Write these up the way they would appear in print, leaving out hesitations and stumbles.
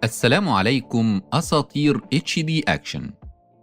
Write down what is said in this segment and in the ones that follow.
السلام عليكم أساطير HD Action.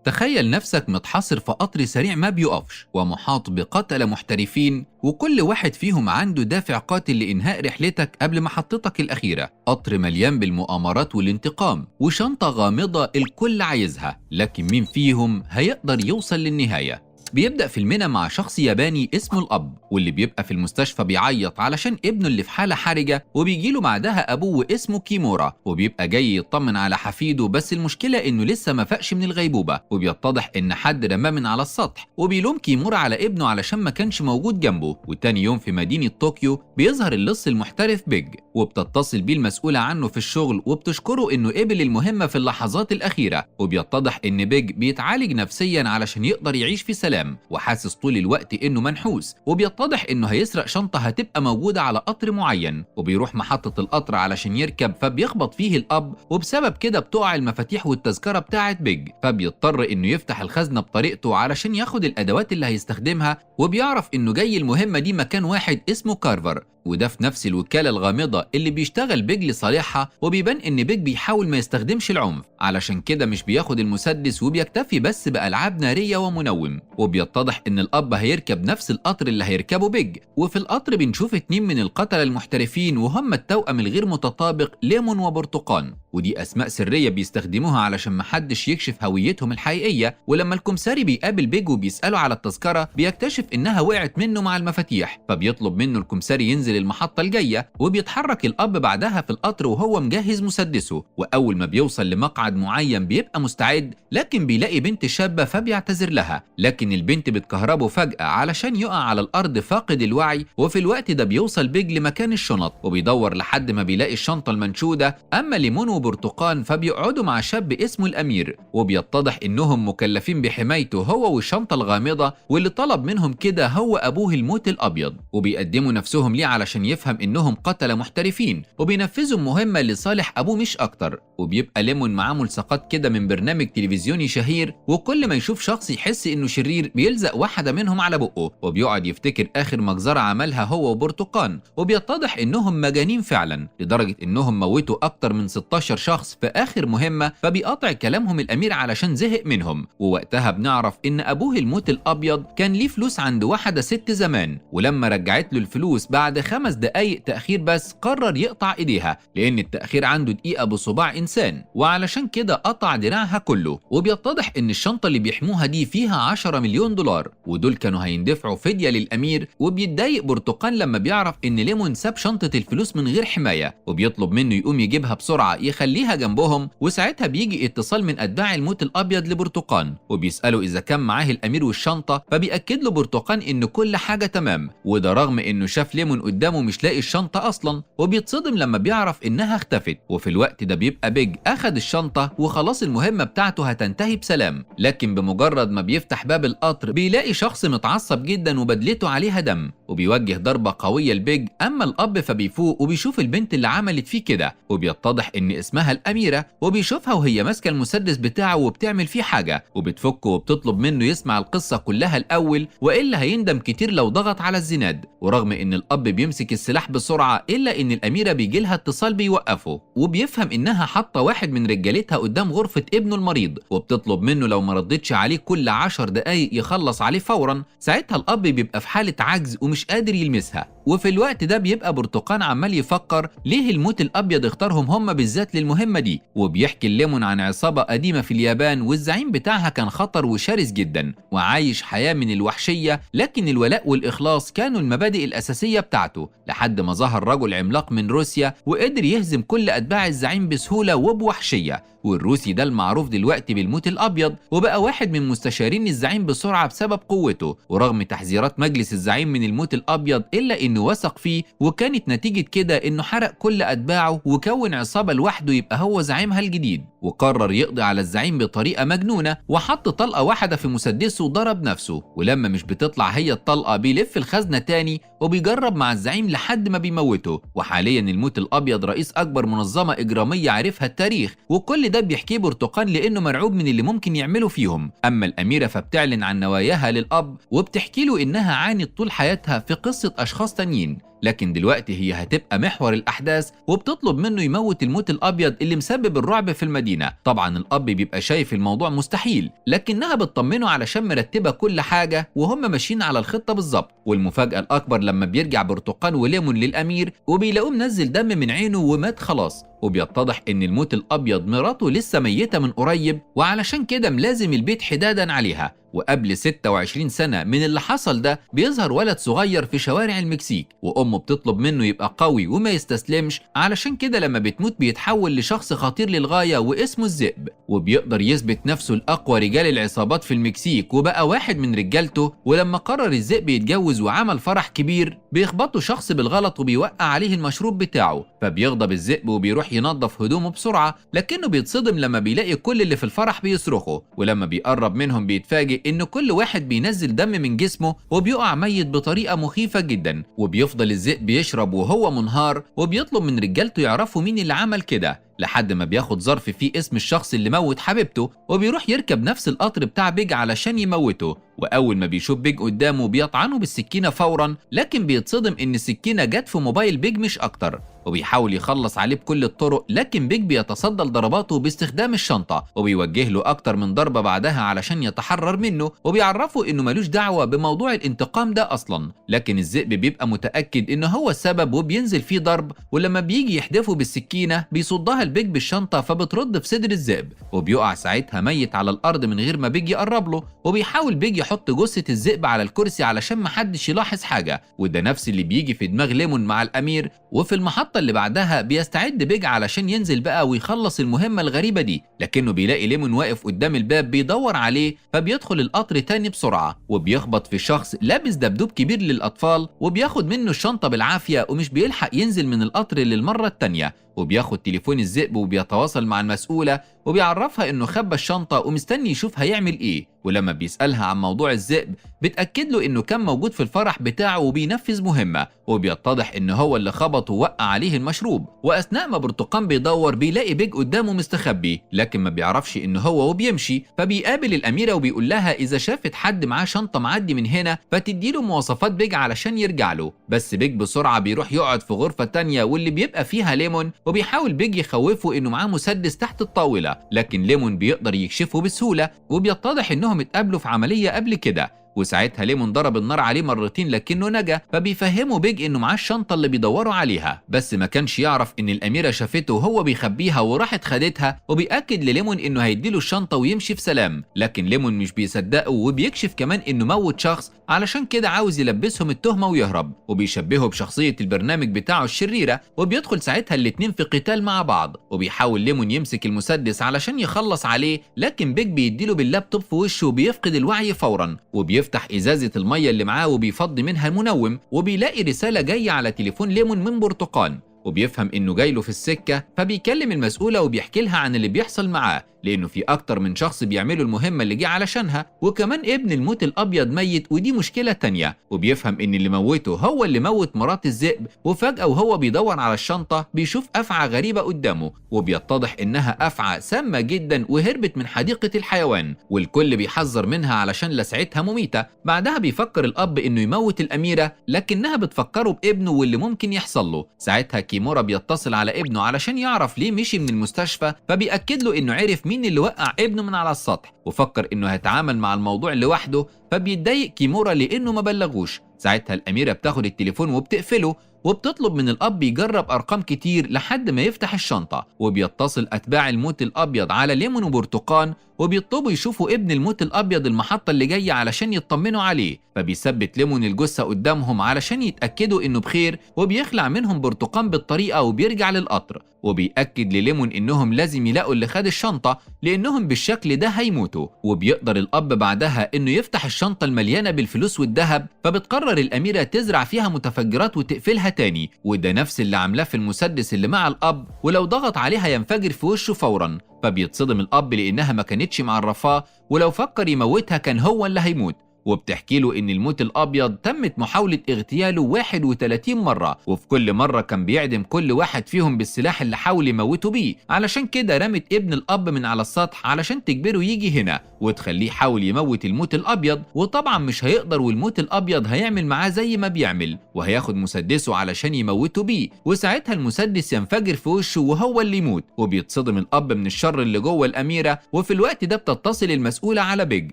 تخيل نفسك متحاصر في قطر سريع ما بيقفش ومحاط بقتلة محترفين، وكل واحد فيهم عنده دافع قاتل لإنهاء رحلتك قبل محطتك الأخيرة. قطر مليان بالمؤامرات والانتقام وشنطة غامضة الكل عايزها، لكن مين فيهم هيقدر يوصل للنهاية؟ بيبدأ فيلمنا مع شخص ياباني اسمه الأب، واللي بيبقى في المستشفى بيعيط علشان ابنه اللي في حالة حرجة، وبيجيله بعدها أبوه اسمه كيمورا، وبيبقى جاي يطمن على حفيده، بس المشكلة إنه لسه ما فاقش من الغيبوبة، وبيتضح إن حد رماه من على السطح، وبيلوم كيمورا على ابنه علشان ما كانش موجود جنبه. وتاني يوم في مدينة طوكيو بيظهر اللص المحترف بيج، وبتتصل بيه المسؤولة عنه في الشغل وبتشكره إنه قبل المهمة في اللحظات الأخيرة، وبيتضح إن بيج بيتعالج نفسيا علشان يقدر يعيش في سلام، وحاسس طول الوقت انه منحوس، وبيتضح انه هيسرق شنطة هتبقى موجودة على قطر معين، وبيروح محطة القطر علشان يركب، فبيخبط فيه الاب، وبسبب كده بتقع المفاتيح والتذكرة بتاعت بيج، فبيضطر انه يفتح الخزنة بطريقته علشان ياخد الادوات اللي هيستخدمها، وبيعرف انه جاي المهمة دي مكان واحد اسمه كارفر، وده في نفس الوكالة الغامضة اللي بيشتغل بيج لصالحها. وبيبان ان بيج بيحاول ما يستخدمش العنف، علشان كده مش بياخد المسدس وبيكتفي بس بألعاب نارية ومنوم. وبيتضح ان الاب هيركب نفس القطر اللي هيركبه بيج، وفي القطر بنشوف اتنين من القتلة المحترفين وهم التوأم الغير متطابق ليمون وبرتقان، ودي اسماء سرية بيستخدموها علشان محدش يكشف هويتهم الحقيقية. ولما الكمساري بيقابل بيج وبيسأله على التذكرة بيكتشف انها وقعت منه مع المفاتيح، فبيطلب منه الكمساري ينزل المحطة الجاية. وبيتحرك الأب بعدها في القطر وهو مجهز مسدسه، وأول ما بيوصل لمقعد معين بيبقى مستعد، لكن بيلاقي بنت شابة فبيعتذر لها، لكن البنت بتكهربه فجأة علشان يقع على الأرض فاقد الوعي. وفي الوقت ده بيوصل بيج لمكان الشنط وبيدور لحد ما بيلاقي الشنطة المنشودة. أما ليمون وبرتقان فبيقعدوا مع شاب اسمه الأمير، وبيتضح إنهم مكلفين بحمايته هو والشنطة الغامضة، واللي طلب منهم كده هو أبوه الموت الأبيض، وبيقدموا نفسهم ليه علشان يفهم انهم قتلة محترفين وبينفذوا مهمة لصالح ابوه مش اكتر. وبيبقى ليمون معاه ملصقات كده من برنامج تلفزيوني شهير، وكل ما يشوف شخص يحس انه شرير بيلزق واحدة منهم على بقه، وبيقعد يفتكر اخر مجزرة عملها هو وبرتقان، وبيتضح انهم مجانين فعلا لدرجة انهم موتوا اكتر من 16 شخص في اخر مهمة، فبيقاطع كلامهم الامير علشان زهق منهم. ووقتها بنعرف ان ابوه الموت الابيض كان ليه فلوس عند واحدة ست زمان، ولما رجعت له الفلوس بعد 5 دقايق تأخير بس قرر يقطع ايديها، لان التأخير عنده دقيقة بصباع انسان، وعلشان كده قطع دراعها كله. وبيتضح ان الشنطة اللي بيحموها دي فيها 10 مليون دولار، ودول كانوا هيندفعوا فدية للامير. وبيتضايق برتقان لما بيعرف ان ليمون ساب شنطة الفلوس من غير حماية، وبيطلب منه يقوم يجيبها بسرعة يخليها جنبهم. وساعتها بيجي اتصال من اتباع الموت الابيض لبرتقان، وبيسأله اذا كان معاه الامير والشنطة، فبيأكد له برتقان ان كل حاجة تمام، وده رغم انه شاف ليمون قدامه مش لاقي الشنطة أصلا، وبيتصدم لما بيعرف إنها اختفت. وفي الوقت ده بيبقى بيج أخد الشنطة وخلاص المهمة بتاعته هتنتهي بسلام، لكن بمجرد ما بيفتح باب القطر بيلاقي شخص متعصب جدا وبدلته عليها دم، وبيوجه ضربة قوية لبيج. أما الأب فبيفوق وبيشوف البنت اللي عملت فيه كده، وبيتضح إن اسمها الأميرة، وبيشوفها وهي ماسكة المسدس بتاعه وبتعمل فيه حاجة، وبتفكه وبتطلب منه يسمع القصة كلها الأول وإلا هيندم كتير لو ضغط على الزناد. ورغم إن الأب بيمسك السلاح بسرعة إلا إن الأميرة بيجيلها اتصال بيوقفه، وبيفهم إنها حاطة واحد من رجالتها قدام غرفة ابنه المريض، وبتطلب منه لو ما ردتش عليه كل 10 دقايق يخلص عليه فورا. ساعتها الأب بيبقى في حالة عجز ومش قادر يلمسها. وفي الوقت ده بيبقى برتقان عمال يفكر ليه الموت الأبيض اختارهم هم بالذات للمهمة دي، وبيحكي الليمون عن عصابة قديمة في اليابان والزعيم بتاعها كان خطر وشرس جدا وعايش حياة من الوحشية، لكن الولاء والإخلاص كانوا المبادئ الأساسية بتاعته، لحد ما ظهر رجل عملاق من روسيا وقدر يهزم كل أتباع الزعيم بسهولة وبوحشية. والروسي ده المعروف دلوقتي بالموت الأبيض، وبقى واحد من مستشارين الزعيم بسرعة بسبب قوته. ورغم تحذيرات مجلس الزعيم من الموت الأبيض إلا إنه وثق فيه، وكانت نتيجة كده إنه حرق كل أتباعه وكون عصابة لوحده يبقى هو زعيمها الجديد. وقرر يقضي على الزعيم بطريقة مجنونة، وحط طلقة واحدة في مسدسه وضرب نفسه، ولما مش بتطلع هي الطلقة بيلف الخزنة تاني وبيجرب مع الزعيم لحد ما بيموته. وحاليا الموت الأبيض رئيس أكبر منظمة إجرامية عرفها التاريخ، وكل ده بيحكيه برتقان لأنه مرعوب من اللي ممكن يعمله فيهم. أما الأميرة فبتعلن عن نواياها للأب، وبتحكي له إنها عانت طول حياتها في قصة أشخاص تانيين، لكن دلوقتي هي هتبقى محور الأحداث، وبتطلب منه يموت الموت الأبيض اللي مسبب الرعب في المدينة. طبعا الأب بيبقى شايف الموضوع مستحيل، لكنها بتطمنه علشان مرتبة كل حاجة وهم ماشيين على الخطة بالظبط. والمفاجأة الأكبر لما بيرجع برتقان وليمون للأمير وبيلاقوه منزل دم من عينه ومات خلاص، وبيتضح إن الموت الأبيض مراته لسه ميتة من قريب، وعلشان كده ملازم البيت حدادا عليها. وقبل 26 سنة من اللي حصل ده بيظهر ولد صغير في شوارع المكسيك، وأمه بتطلب منه يبقى قوي وما يستسلمش، علشان كده لما بتموت بيتحول لشخص خطير للغاية واسمه الذئب، وبيقدر يثبت نفسه الأقوى رجال العصابات في المكسيك وبقى واحد من رجالته. ولما قرر الذئب يتجوز وعمل فرح كبير بيخبطه شخص بالغلط وبيوقع عليه المشروب بتاعه، فبيغضب الذئب وبيروح ينظف هدومه بسرعة، لكنه بيتصدم لما بيلاقي كل اللي في الفرح بيصرخوا، ولما بيقرب منهم بيتفاجئ إن كل واحد بينزل دم من جسمه وبيقع ميت بطريقة مخيفة جدا. وبيفضل الذئب يشرب وهو منهار، وبيطلب من رجالته يعرفوا مين اللي عمل كده، لحد ما بياخد ظرف فيه اسم الشخص اللي موت حبيبته، وبيروح يركب نفس القطر بتاع بيج علشان يموته. وأول ما بيشوف بيج قدامه بيطعنه بالسكينة فورا، لكن بيتصدم إن السكينة جت في موبايل بيج مش أكتر، وبيحاول يخلص عليه بكل الطرق، لكن بيج بيتصدى لضرباته باستخدام الشنطة، وبيوجه له أكتر من ضربة بعدها علشان يتحرر منه، وبيعرفه إنه ملوش دعوة بموضوع الانتقام ده أصلا. لكن الذئب بيبقى متأكد إنه هو السبب وبينزل فيه ضرب، ولما بيجي يحدفه بالسكينة بيصدها البيج بالشنطة فبترد في صدر الذئب، وبيقع ساعتها ميت على الأرض من غير ما بيج يقرب له. وبيحاول بيج يحط جثة الذئب على الكرسي علشان محدش يلاحظ حاجة، وده نفس اللي بيجي في دماغ ليمون مع الأمير. وفي المحطة اللي بعدها بيستعد بيج علشان ينزل بقى ويخلص المهمة الغريبة دي، لكنه بيلاقي ليمون واقف قدام الباب بيدور عليه، فبيدخل القطر تاني بسرعة وبيخبط في شخص لابس دبدوب كبير للأطفال، وبياخد منه الشنطة بالعافية ومش بيلحق ينزل من القطر للمرة التانية. وبياخد تليفون الذئب وبيتواصل مع المسؤولة وبيعرفها انه خبى الشنطة ومستني يشوف هيعمل ايه. ولما بيسألها عن موضوع الذئب بتأكد له انه كان موجود في الفرح بتاعه وبينفذ مهمة، وبيتضح ان هو اللي خبط ووقع عليه المشروب. واثناء ما برتقان بيدور بيلاقي بيج قدامه مستخبي، لكن ما بيعرفش ان هو وبيمشي. فبيقابل الأميرة وبيقول لها اذا شافت حد معاه شنطة معدي من هنا فتديله مواصفات بيج علشان يرجع له. بس بيج بسرعة بيروح يقعد في غرفة تانية واللي بيبقى فيها ليمون، وبيحاول بيج يخوفه انه معاه مسدس تحت الطاولة، لكن ليمون بيقدر يكشفه بسهولة، وبيتضح انهم اتقابلوا في عملية قبل كده، وساعتها ليمون ضرب النار عليه مرتين لكنه نجا. فبيفهمه بيج انه معاه الشنطة اللي بيدوروا عليها، بس ما كانش يعرف ان الأميرة شافته وهو بيخبيها وراحت خدتها، وبيأكد لليمون انه هيديله الشنطة ويمشي في سلام، لكن ليمون مش بيصدقه، وبيكشف كمان انه موت شخص علشان كده عاوز يلبسهم التهمة ويهرب، وبيشبهه بشخصية البرنامج بتاعه الشريرة. وبيدخل ساعتها الاتنين في قتال مع بعض، وبيحاول ليمون يمسك المسدس علشان يخلص عليه، لكن بيج بيديله باللابتوب في وشه وبيفقد الوعي فورا، وبيفتح ازازة المية اللي معاه وبيفضي منها المنوم، وبيلاقي رسالة جاية على تليفون ليمون من برتقان، وبيفهم انه جايله في السكة. فبيكلم المسؤولة وبيحكي لها عن اللي بيحصل معاه، لانه في اكتر من شخص بيعملوا المهمة اللي جه علشانها، وكمان ابن الموت الابيض ميت ودي مشكلة تانية. وبيفهم ان اللي موته هو اللي موت مرات الذئب. وفجأة وهو بيدور على الشنطة بيشوف افعى غريبة قدامه، وبيتضح انها افعى سامة جدا وهربت من حديقة الحيوان، والكل بيحذر منها علشان لسعتها مميتة. بعدها بيفكر الاب انه يموت الاميرة، لكنها بتفكره بابنه واللي ممكن يحصل له. ساعتها كيمورا بيتصل على ابنه علشان يعرف ليه مشي من المستشفى، فبيأكد له انه عرف مين اللي وقع ابنه من على السطح، وفكر انه هيتعامل مع الموضوع لوحده. فبيتضايق كيمورا لانه ما بلغوش. ساعتها الأميرة بتاخد التليفون وبتقفله، وبتطلب من الأب يجرب أرقام كتير لحد ما يفتح الشنطة. وبيتصل أتباع الموت الأبيض على ليمون وبرتقان، وبيطلبوا يشوفوا ابن الموت الأبيض المحطة اللي جاية علشان يطمنوا عليه. فبيثبت ليمون الجثة قدامهم علشان يتأكدوا إنه بخير، وبيخلع منهم برتقان بالطريقة وبيرجع للقطر. وبيأكد لليمون إنهم لازم يلاقوا اللي خد الشنطة لأنهم بالشكل ده هيموتوا. وبيقدر الأب بعدها إنه يفتح الشنطة المليانة بالفلوس والذهب، فبتقرر الأميرة تزرع فيها متفجرات وتقفلها تاني، وده نفس اللي عاملاه في المسدس اللي مع الأب، ولو ضغط عليها ينفجر في وشه فورا. فبيتصدم الأب لأنها ما كانتش معرفاه، ولو فكر يموتها كان هو اللي هيموت. وبتحكي له ان الموت الابيض تمت محاولة اغتياله 31 مرة، وفي كل مرة كان بيعدم كل واحد فيهم بالسلاح اللي حاول يموته بيه. علشان كده رمت ابن الاب من على السطح علشان تجبره يجي هنا وتخليه يحاول يموت الموت الابيض، وطبعا مش هيقدر، والموت الابيض هيعمل معاه زي ما بيعمل وهياخد مسدسه علشان يموته بيه، وساعتها المسدس ينفجر في وشه وهو اللي يموت. وبيتصدم الاب من الشر اللي جوه الاميرة. وفي الوقت ده بتتصل المسؤولة على بيج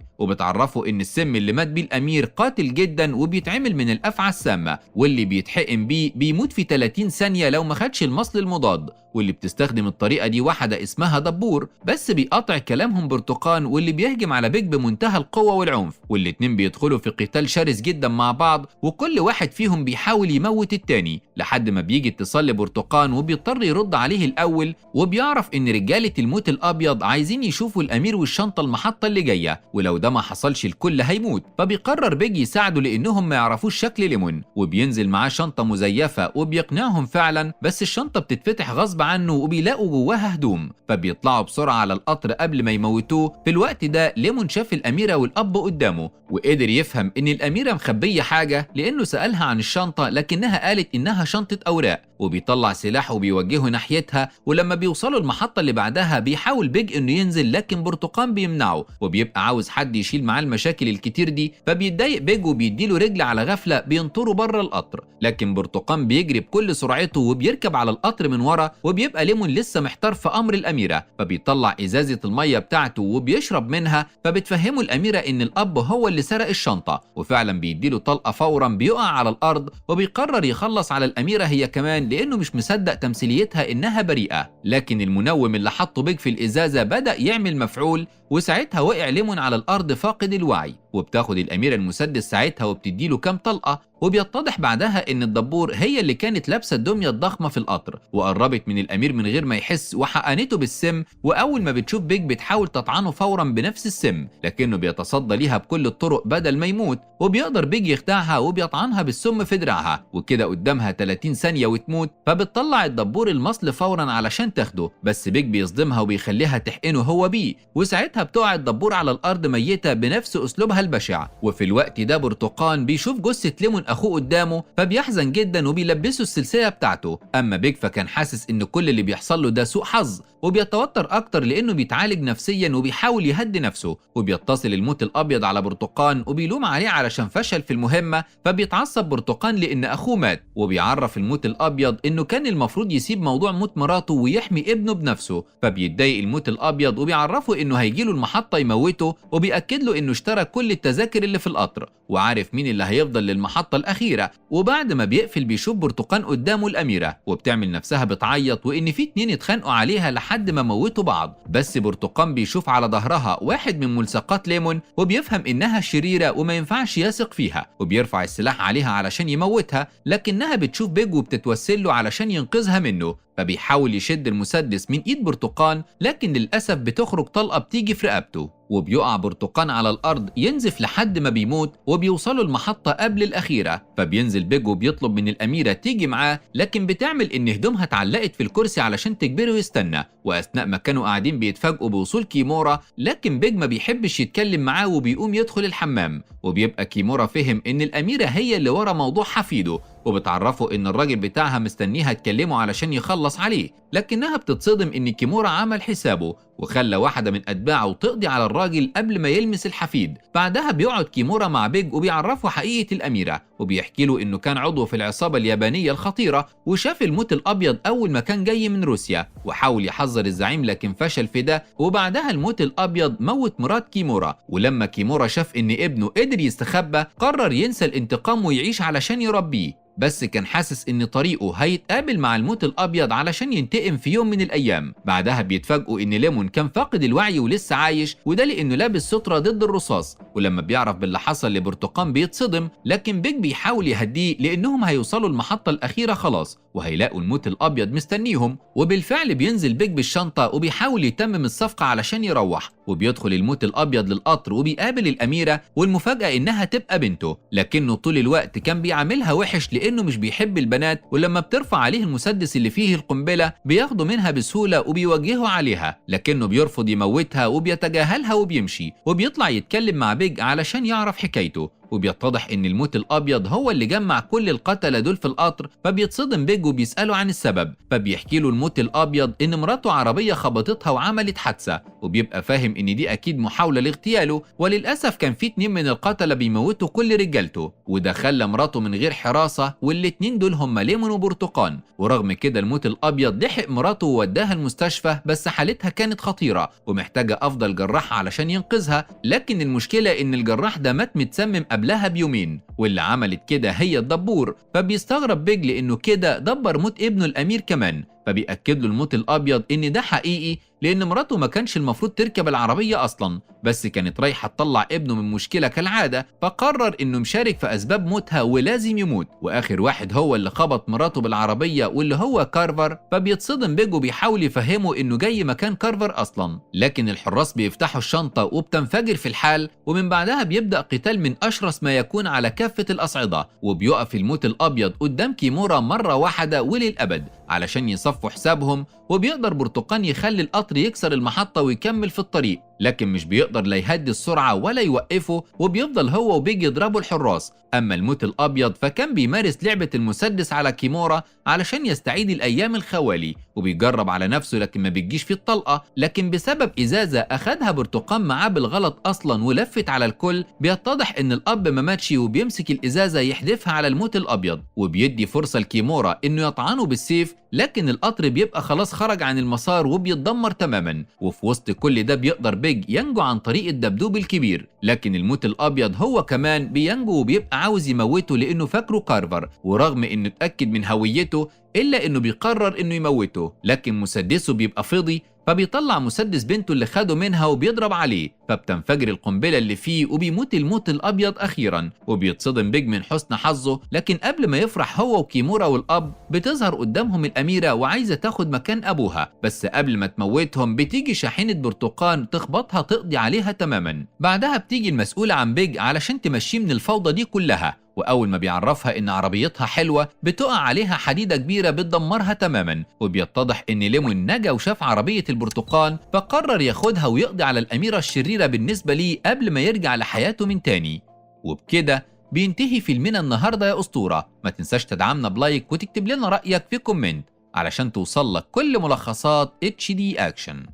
وبتعرفه ان السم اللي مات بيه الامير قاتل جدا وبيتعمل من الافعى السامة، واللي بيتحقن بيه بيموت في 30 ثانية لو ما خدش المصل المضاد، واللي بتستخدم الطريقة دي واحدة اسمها دبور. بس بيقطع كلامهم برتقان واللي بيهجم على بيج بمنتهى القوة والعنف، والاتنين بيدخلوا في قتال شرس جدا مع بعض، وكل واحد فيهم بيحاول يموت التاني لحد ما بيجي اتصال لبرتقان وبيضطر يرد عليه الأول، وبيعرف إن رجالة الموت الأبيض عايزين يشوفوا الأمير والشنطة المحطة اللي جاية، ولو ده ما حصلش الكل هيموت. فبيقرر بيج يساعده لأنهم ما يعرفوش شكل ليمون، وبينزل معاه شنطة مزيفة وبيقنعهم فعلا، بس الشنطة بتتفتح غصب عنه وبيلاقوا جواها هدوم، فبيطلعوا بسرعة على القطر قبل ما يموتوه. في الوقت ده ليمون شاف الأميرة والأب قدامه وقدر يفهم إن الأميرة مخبية حاجة لأنه سألها عن الشنطة لكنها قالت إنها شنطة أوراق، وبيطلع سلاحه وبيوجهه ناحيتها. ولما بيوصلوا المحطة اللي بعدها بيحاول بيج إنه ينزل لكن برتقان بيمنعه وبيبقى عاوز حد يشيل معاه المشاكل الكتير دي، فبيتضايق بيج وبيديله رجل على غفلة بينطره بره القطر، لكن برتقان بيجري بكل سرعته وبيركب على القطر من ورا، وبيبقى ليمون لسه محتار في أمر الأميرة، فبيطلع إزازة المية بتاعته وبيشرب منها، فبتفهمه الأميرة إن الأب هو اللي سرق الشنطة، وفعلا بيديله طلقة فورا بيقع على الأرض، وبيقرر يخلص على الأميرة هي كمان لأنه مش مصدق تمثيليتها إنها بريئة. لكن المنوم اللي حطه بيج في الإزازة بدأ يعمل مفعول، وساعتها وقع ليمون على الأرض فاقد الوعي، وبتاخد الأميرة المسدس ساعتها وبتديله كام طلقة، وبيتضح بعدها إن الدبور هي اللي كانت لابسة الدمية الضخمة في القطر، وقربت من الأمير من غير ما يحس وحقنته بالسم، وأول ما بتشوف بيج بتحاول تطعنه فورا بنفس السم، لكنه بيتصدى ليها بكل الطرق بدل ما يموت، وبيقدر بيج يخدعها وبيطعنها بالسم في دراعها، وكده قدامها 30 ثانية وتموت، فبتطلع الدبور المصل فورا علشان تاخده، بس بيج بيصدمها وبيخليها تحقنه هو بيه، وساعتها بتقع الدبور على الأرض ميتة بنفس أسلوبها البشع. وفي الوقت ده برتقان بيشوف جثة ليمون أخوه قدامه فبيحزن جدا وبيلبسه السلسلة بتاعته. أما بيج فكان حاسس إن كل اللي بيحصل له ده سوء حظ، وبيتوتر أكتر لأنه بيتعالج نفسيا وبيحاول يهدي نفسه، وبيتصل الموت الأبيض على برتقان وبيلوم عليه علشان فشل في المهمة، فبيتعصب برتقان لأن أخوه مات، وبيعرف الموت الأبيض إنه كان المفروض يسيب موضوع موت مراته ويحمي ابنه بنفسه، فبيتضايق الموت الأبيض وبيعرفه إنه هيجيله المحطة يموته، وبيأكد له إنه اشترى كل التذاكر اللي في القطر وعارف مين اللي هيفضل للمحطة الأخيرة. وبعد ما بيقفل بيشوف برتقان قدامه الأميرة وبتعمل نفسها بتعيط وإن في اتنين اتخانقوا عليها لحد ما موتوا بعض، بس برتقان بيشوف على ظهرها واحد من ملصقات ليمون وبيفهم إنها شريرة وما ينفعش يثق فيها، وبيرفع السلاح عليها علشان يموتها، لكنها بتشوف بيج وبتتوسل له علشان ينقذها منه، فبيحاول يشد المسدس من ايد برتقان لكن للأسف بتخرج طلقة بتيجي في رقبته، وبيقع برتقان على الأرض ينزف لحد ما بيموت، وبيوصلوا المحطة قبل الأخيرة، فبينزل بيج وبيطلب من الأميرة تيجي معاه، لكن بتعمل إن هدومها اتعلقت في الكرسي علشان تجبره يستنى. وأثناء ما كانوا قاعدين بيتفاجئوا بوصول كيمورا، لكن بيج ما بيحبش يتكلم معاه وبيقوم يدخل الحمام، وبيبقى كيمورا فهم إن الأميرة هي اللي ورا موضوع حفيده، وبتعرفه إن الراجل بتاعها مستنيها تكلمه علشان يخلص عليه، لكنها بتتصدم إن كيمورا عمل حسابه وخلى واحدة من أتباعه تقضي على الراجل قبل ما يلمس الحفيد. بعدها بيقعد كيمورا مع بيج وبيعرفه حقيقة الأميرة، وبيحكي له إنه كان عضو في العصابة اليابانية الخطيرة وشاف الموت الأبيض أول ما كان جاي من روسيا، وحاول يحذر الزعيم لكن فشل في ده. وبعدها الموت الأبيض موت مرات كيمورا، ولما كيمورا شاف إن ابنه قدر يستخبى قرر ينسى الانتقام ويعيش علشان يربيه، بس كان حاسس ان طريقه هيتقابل مع الموت الابيض علشان ينتقم في يوم من الايام. بعدها بيتفاجئوا ان ليمون كان فاقد الوعي ولسه عايش، وده لانه لابس سترة ضد الرصاص. ولما بيعرف باللي حصل لبرتقان بيتصدم، لكن بيج بيحاول يهديه لانهم هيوصلوا المحطة الاخيرة خلاص وهيلاقوا الموت الابيض مستنيهم. وبالفعل بينزل بيج بالشنطة وبيحاول يتمم الصفقة علشان يروح، وبيدخل الموت الابيض للقطر وبيقابل الاميرة، والمفاجاه انها تبقى بنته، لكنه طول الوقت كان بيعاملها وحش لانه مش بيحب البنات، ولما بترفع عليه المسدس اللي فيه القنبلة بياخده منها بسهولة وبيوجهه عليها، لكنه بيرفض يموتها وبيتجاهلها وبيمشي. وبيطلع يتكلم مع بيج علشان يعرف حكايته، وبيتضح ان الموت الابيض هو اللي جمع كل القتلة دول في القطر. فبيتصدم بيج وبيساله عن السبب، فبيحكي له الموت الابيض ان مراته عربية خبطتها وعملت حادثه، وبيبقى فاهم ان دي اكيد محاولة لاغتياله، وللاسف كان في 2 من القتلة بيموتوا كل رجالته، وده خلى مراته من غير حراسة، والاتنين دول هم ليمون وبرتقان. ورغم كده الموت الابيض لحق مراته ووداها المستشفى، بس حالتها كانت خطيرة ومحتاجة افضل جراح علشان ينقذها، لكن المشكلة ان الجراح ده مات متسمم قبلها بيومين، واللي عملت كده هي الدبور. فبيستغرب بيج لانه كده دبر موت ابنه الامير كمان، فبيأكد له الموت الابيض ان ده حقيقي لان مراته ما كانش المفروض تركب العربية اصلا، بس كانت رايحة تطلع ابنه من مشكلة كالعادة، فقرر انه مشارك في اسباب موتها ولازم يموت. واخر واحد هو اللي خبط مراته بالعربية واللي هو كارفر، فبيتصدم بيج وبيحاول يفهمه انه جاي مكان كارفر اصلا، لكن الحراس بيفتحوا الشنطة وبتنفجر في الحال. ومن بعدها بيبدا قتال من اشرس ما يكون على كافة الاصعدة، وبيقف الموت الابيض قدام كيمورا مرة واحدة وللابد علشان يصفوا حسابهم، وبيقدر برتقان يخلي القطر يكسر المحطة ويكمل في الطريق، لكن مش بيقدر لا يهدي السرعة ولا يوقفه، وبيفضل هو وبيج يضربوا الحراس. أما الموت الأبيض فكان بيمارس لعبة المسدس على كيمورا علشان يستعيد الأيام الخوالي، وبيجرب على نفسه لكن ما بتجيش فيه الطلقة، لكن بسبب إزازة أخدها برتقان معاه بالغلط أصلا ولفت على الكل، بيتضح إن الأب ما ماتش، وبيمسك الإزازة يحدفها على الموت الأبيض، وبيدي فرصة لكيمورا إنه يطعنه بالسيف، لكن القطر بيبقى خلاص خرج عن المسار وبيتدمر تماما. وفي وسط كل ده بيقدر بيج ينجو عن طريق الدبدوب الكبير، لكن الموت الأبيض هو كمان بينجو وبيبقى عاوز يموته لأنه فاكره كارفر، ورغم إنه اتأكد من هويته إلا إنه بيقرر إنه يموته، لكن مسدسه بيبقى فضي، فبيطلع مسدس بنته اللي خده منها وبيضرب عليه، فبتنفجر القنبلة اللي فيه وبيموت الموت الأبيض أخيرا. وبيتصدم بيج من حسن حظه، لكن قبل ما يفرح هو وكيمورا والأب بتظهر قدامهم الأميرة وعايزة تاخد مكان أبوها، بس قبل ما تموتهم بتيجي شاحنة برتقان تخبطها تقضي عليها تماما. بعدها بتيجي المسؤولة عن بيج علشان تمشيه من الفوضى دي كلها، وأول ما بيعرفها إن عربيتها حلوة بتقع عليها حديدة كبيرة بتدمرها تماما. وبيتضح إن ليمون نجا وشاف عربية البرتقان، فقرر ياخدها ويقضي على الأميرة الشريرة بالنسبة ليه قبل ما يرجع لحياته من تاني. وبكده بينتهي فيلمنا النهاردة يا أسطورة. ما تنساش تدعمنا ب like وتكتب لنا رأيك في comment علشان توصل لك كل ملخصات HD Action.